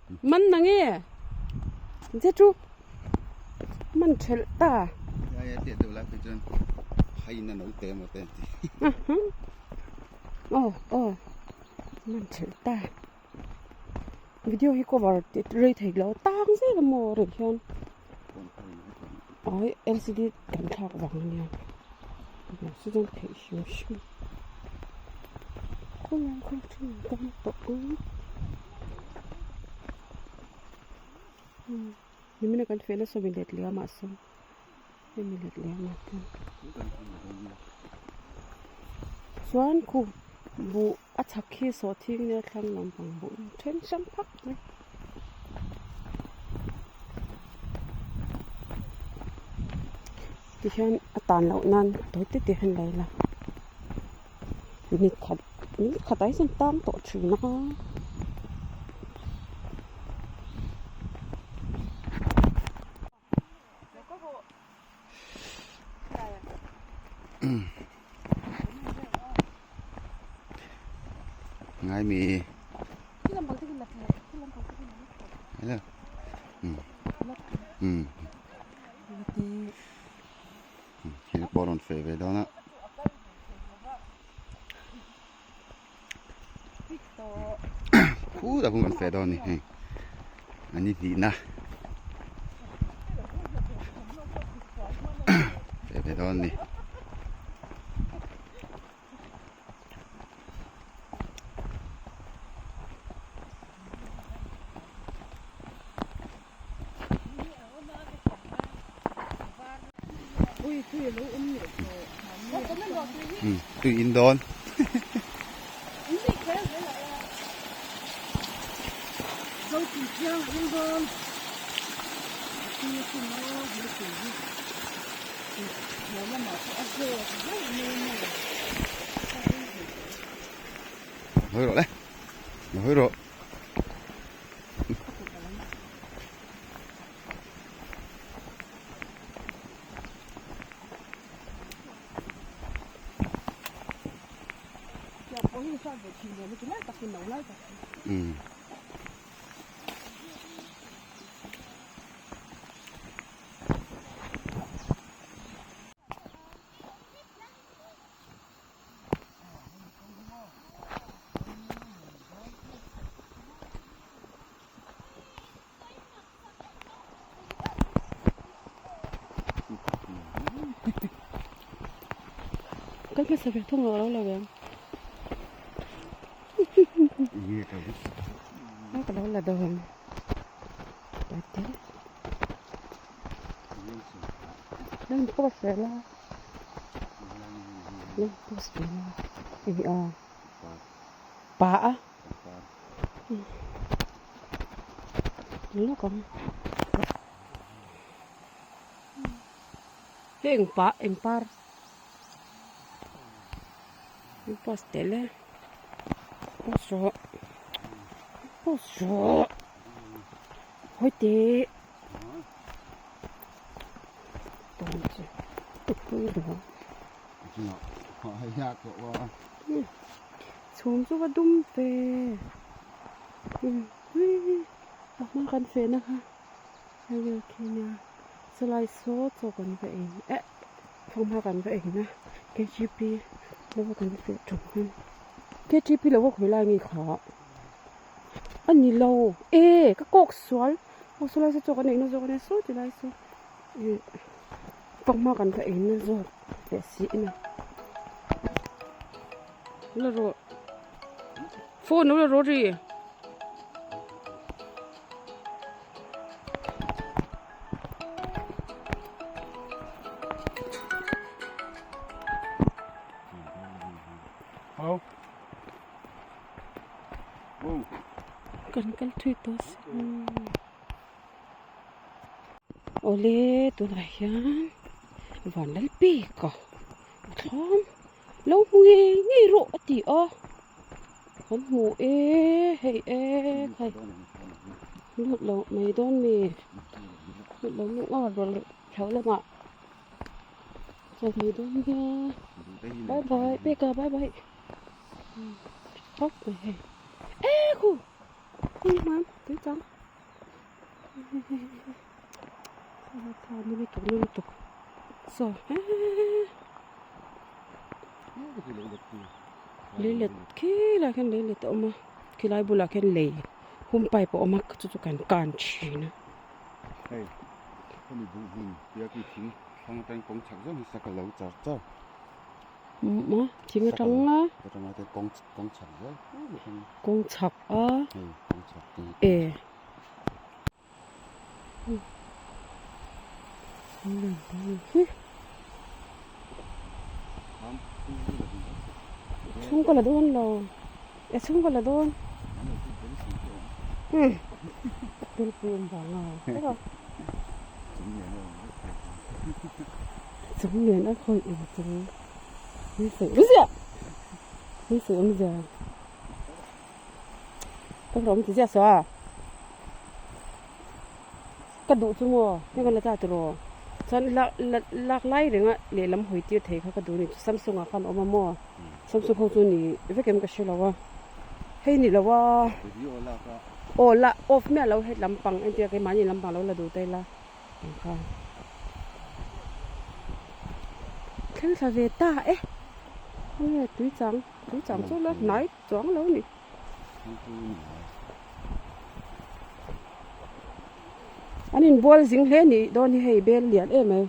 Man na nge che chu man thelh ta. Ai a tiah deuh lai phei chuan phaiin a no te emaw te an ti. Aw aw man thelh ta. Video hi cover rei thei lo tang zel emaw reng hian ai lcd kan thlak vang ania mahse chuan theih hrim hrim khawlai khaw thin tam tawh ang nimina kan feh nasa mi let leh a mahse hemi let leh a mahse chuan khu buh a chhak khi sawhthing nia thlang lampang buh then hrang phak mai. Tihian a tan loh nan tawi te te hian lo la ni khat ni khat ah hi chuan tang tawh thin a. Ngai mi. Thil pawh a rawn feh ve dawn a. Khutah khuan kan feh dawn a ni hei a ni hnihna feh ve dawn a ni. Tui in dawn. Hawi rawh le. Hawi rawh. Kan hmasa ve thung lo lo ve ang. Ka lo la dawn. Lang post ve la. Lang post ve la. Eng a. Pa a. Lawk ang. Hei eng pa eng par. Eng post tel e. Post rawh. Post rawh. Hawi teh. Tawn chu. Pui rawh. Chhum chu va dum ve a hma kan feh na kha hei vel khi nia chulai saw chaw kan va ei eh fanghma kan va ei na K G P lo va kan feh ṭum khan K G P lo va khawi lai nge kha a ni lo e ka kawk sual aw chulai saw chaw kan ei na zawk ania saw ti lai saw ih fanghma kan va ei na zawk leh si ina la rawh phone lo la rawh ri. Kan kal thui tawh si awle tunah hian vanlalpeka a thlam lo hmu ngei ngei rawh a ti a kan hmu e hei e khai lut lo mai dawn mi lut lo lut ngawt rawh le thlo lamah chaw mai dawn nia bye bye peka bye bye khawp mai hei e khu khu mam tui chang. Lutuk saw leilet khi lai khian leilet a awm a khilai bulah khian lei hum pipe a awm a chu chu kan kan thin a. Hei hemi buh hmun tia khi thing thlang atang kawng chhak zawng hi saka lo char char. Maw thing atang a. Atanga te kawng kawng chhak zel kawng chhak a. Hei kawng chhak te. E. Chhungkaw la dawn lo e chhungkaw la dawn belpui awm vang a chung nen a khawi eng chung ni sawi awm ziah ni sawi awm ziah ka rawm ti ziah saw a. Ka duh chu maw heng an la ta tiraw chuan lak lak lai renga lehlam hawi tir thei kha ka duh a ni Samsung ah khan a awm a maw Samsung ho chu ni vek em ka hre lo a hei ni lo a aw la off miah lo hetlam pang entir keimahni lampang lo la duh ta ila ang kha thleng thla ve ta e enge tui chang tui chang chu la hnai chuang lo a ni. An inbual zing hle nih dawn hi hei bel lian em mai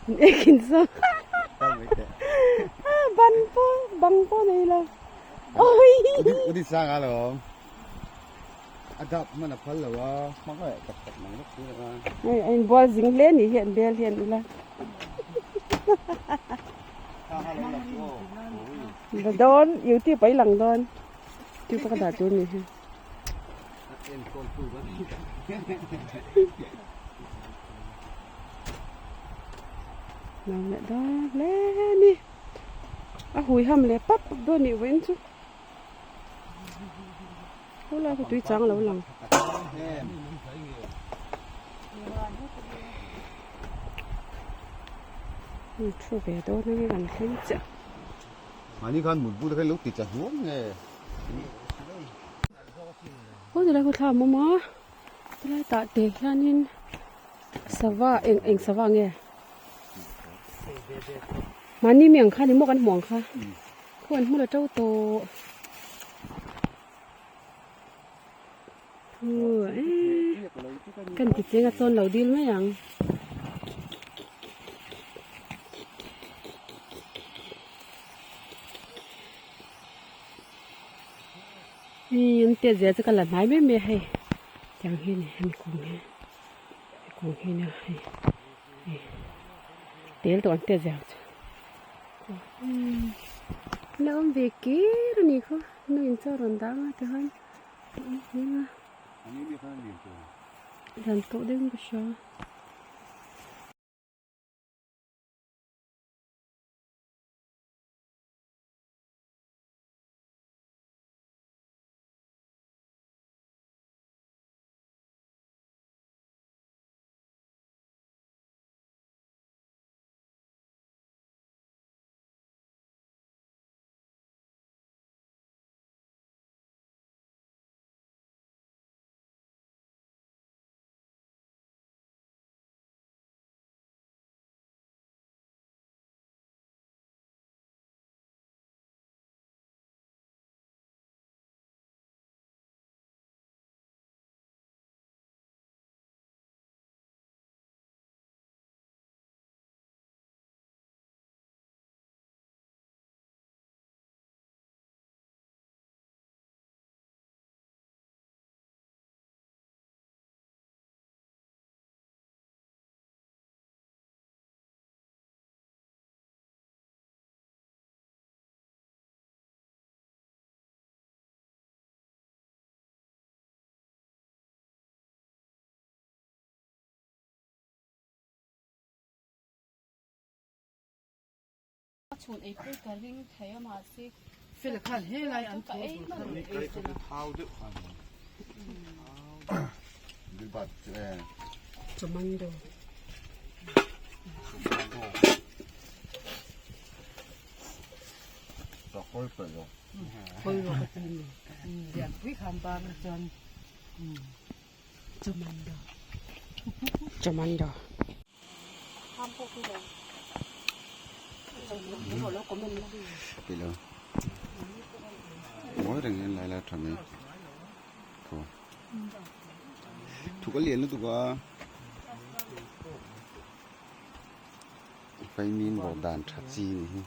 an ekin zawk ban pawh bang pawh nei lo Udi sang a lawm a dap hman a phal lo a hmang leh tak tak mang vek si lo a hei a inbual zing hle nih hi an bel hian ila La dawn youtube ah i lang dawn youtube a ka dah tur ni hi Nuam leh dawn hle a ni a hui ham leh pap pap dawn nih vawiin chu khulai khaw tui chang a lo lang. Hei thu ve dawn a nge kan thleng chiah. Mahni khan mutbu te kha ilo ti tla hnuam nge. Aw tilai khaw thla a awm a tilai tah te hianin sava eng eng sava nge mahni mi ang kha ni maw kan hmuh ang kha khaw an hmu la to tawh. Kan ti cheng a chawn lo dil mai ang. Hei an tet zel chu ka la hnai mai mai a hei tiang hi a ni hemi kawng hi hemi kawng hi nia hei hei tel tawh an tet zel chu la awm ve kir a ni khaw nu in chaw rawn dah anga tichuan lian tawh deuhin ka hria. Chhun ei pawh ka ring thei a mahse Fel khan helai an ka ei hman Kai chu thau deuh khan. Bilbat Commando. Koi pe lo. Koi ro ka ti ni. Lianpui khan bar na chuan Chawmando Chawmando Tilo Ngawi reng hian lai lai tha mai Thaw Thuk a lian lutuk a Faimin bawh dan tha chi ni hi.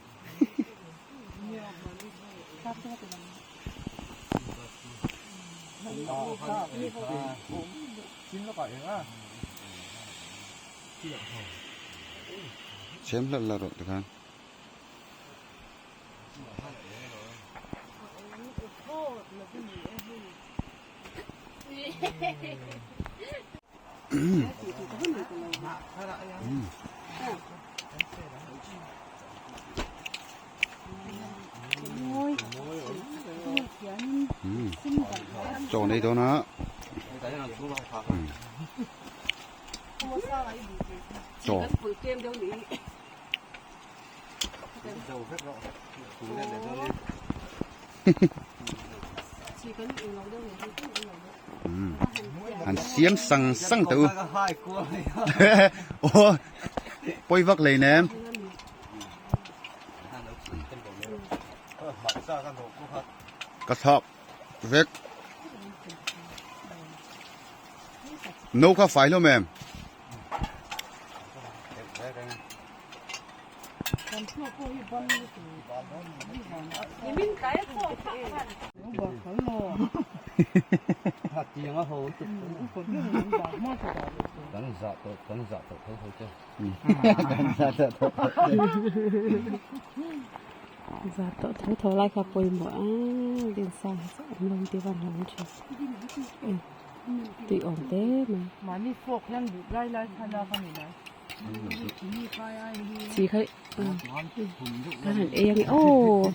Chhem hlat la rawh tikhan. Chaw nei dawn a chaw Han siam sang sang teh u aw pawi vak lei nem ka thlak vek no kha fai hlawm em. Za tawh tho tho lai kha pawimawh a Liansang hi chu awm lo ang tih vang hlauh awm thin tui awm hle mai. Mahni fork hian duh lai lai kha lak a ni lai. Chi kha kan han ei ange aw.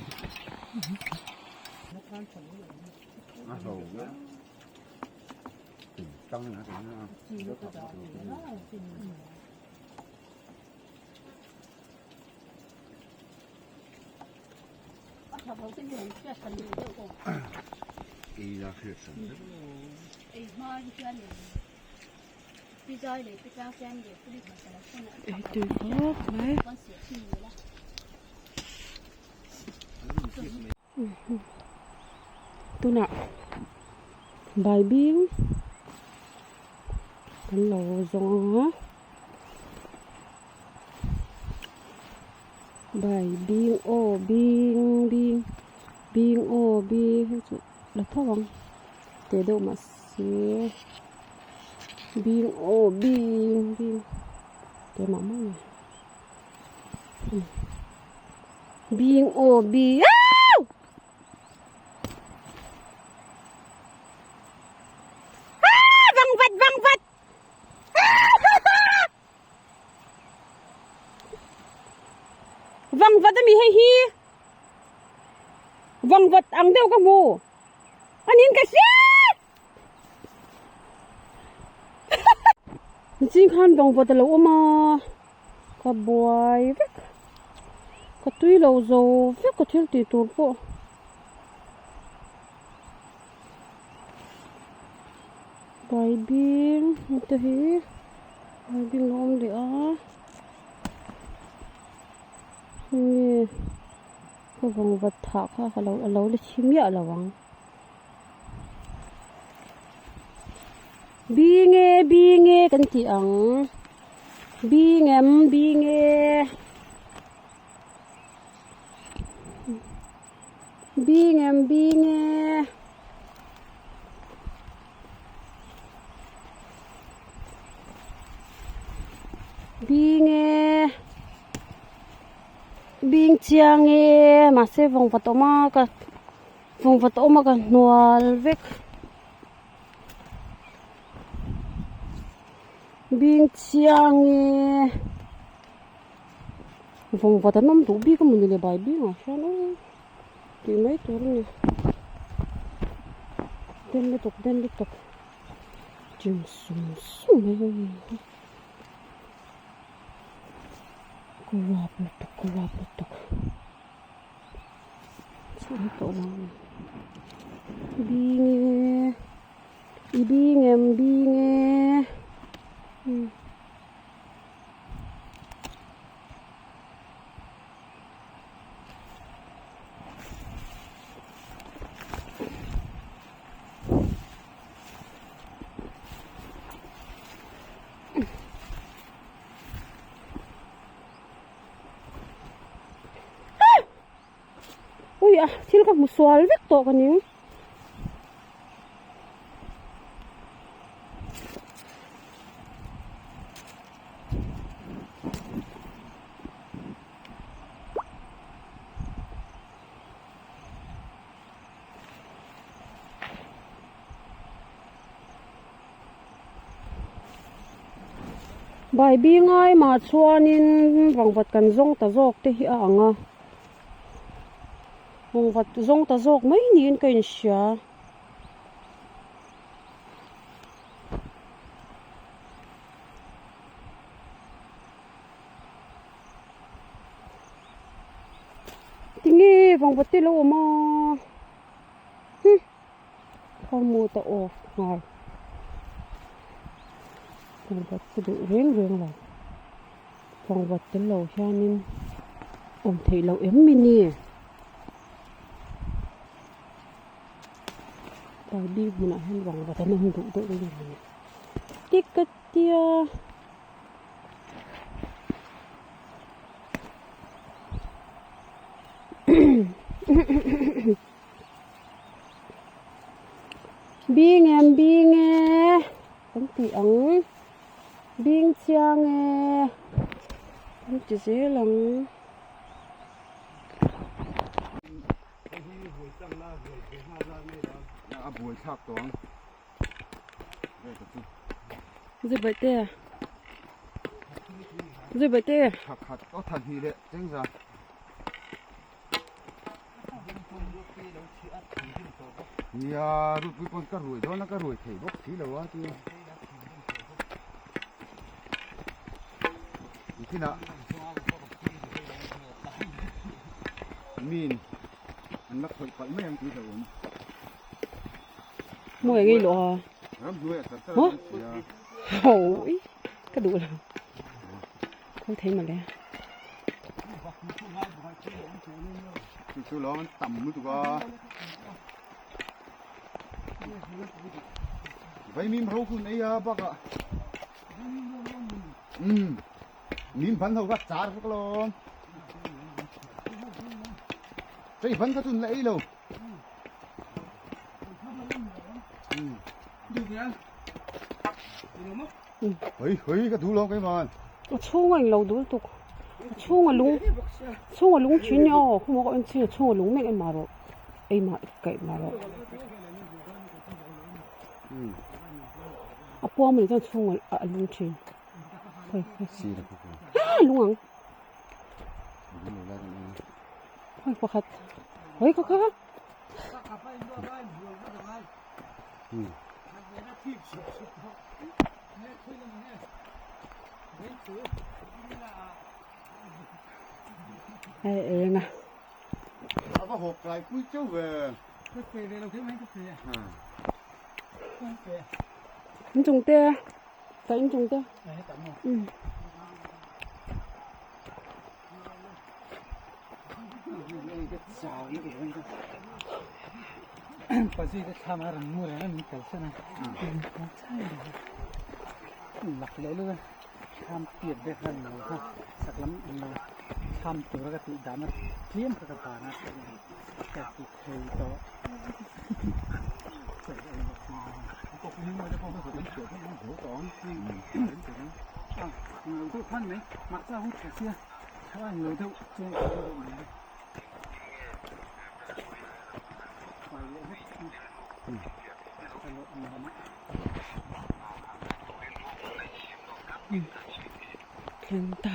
Ei tui khawp mai. Tunah baibing kan lo zawng a baibing aw bing bing bing aw bing hei chu la tho ang teh deuh mahse bing aw bing bing teh mah mah a ni. Bing aw bi au Ah vang vat vang vat Vang vat ami hei hi Vang vat ang deuh ka hmu Anin ka hria Ching khan vang vat a lo awm a Ka buai vek. Ka tui lo zo vek ka thil tih tur pawh. Baibing te hi baibing a awm leh a. Hei ka vawngvat thah kha ka lo a lo la thi miah lo ang. Bing e bing e kan tih ang. Bing em bing e bing em bing e bing e bing chiang e mahse vawng va tawm a ka vawng va tawm a ka hnual vek. Bing chiang e vawng vat an awm duh bik a mawni le bai bing ah hian aw tih mai tur a ni den lutuk den lutuk chim sum sum mai a ni ka rap lutuk ka rap lutuk chhuah tawh lo a ni. Bing e i bing em bing e umm. Ui a thil ka hmu sual vek tawh ka ning. Bai ngai mah chuanin vangvat kan zawng ta zawk te hi a ang a vangvat zawng ta zawk mai niin ka inhria. Tinge vangvat te lo awm a hum. Khawmu ta off nghal vangvat chu duh reng reng lo vangvat tel lo hianin awm theih loh em mi ni tlai bik hmunah hian vangvat an awm duh deuh nge mawni ticket tia. Bing em bing e kan tih ang bing chiang e kan ti zel ang. A buai thlak tawh ang. Zui baihte Zui baihte. Thla khat aw thla hnih leh chengza. Nia rutpui pawn ka ruai dawn a ka ruai thei bawk si lo a tia. Nikinah min an la khawih palh mai ang tih hlauhawm. Mawi a ngei loh a. Ram hnuai a tar tar Huh? a sia. Ho i ka duh lo. Khawi thei mawle. Chu chu lo an tam lutuk a. Vaimim ro hun ei a bakah. Um. Mim ban ho kha char vek alawm. Chei ban kha chu an la ei lo. Hei hei ka duh lo keimah. A chhung a englo dul tuk. A chhung a lung chhung a lung thin nia aw khawmaw ka en chin a chhung a lung mek emah rawh eimah kaih mah rawh. A puam a nih chuan chhung a lung thin. Khawi khawi a lung ang. Khawi pakhat khawi kha kha. Hei eng a. A va hawk tlai pui cheu ve. In chung te ta in chung te. Thleng ta.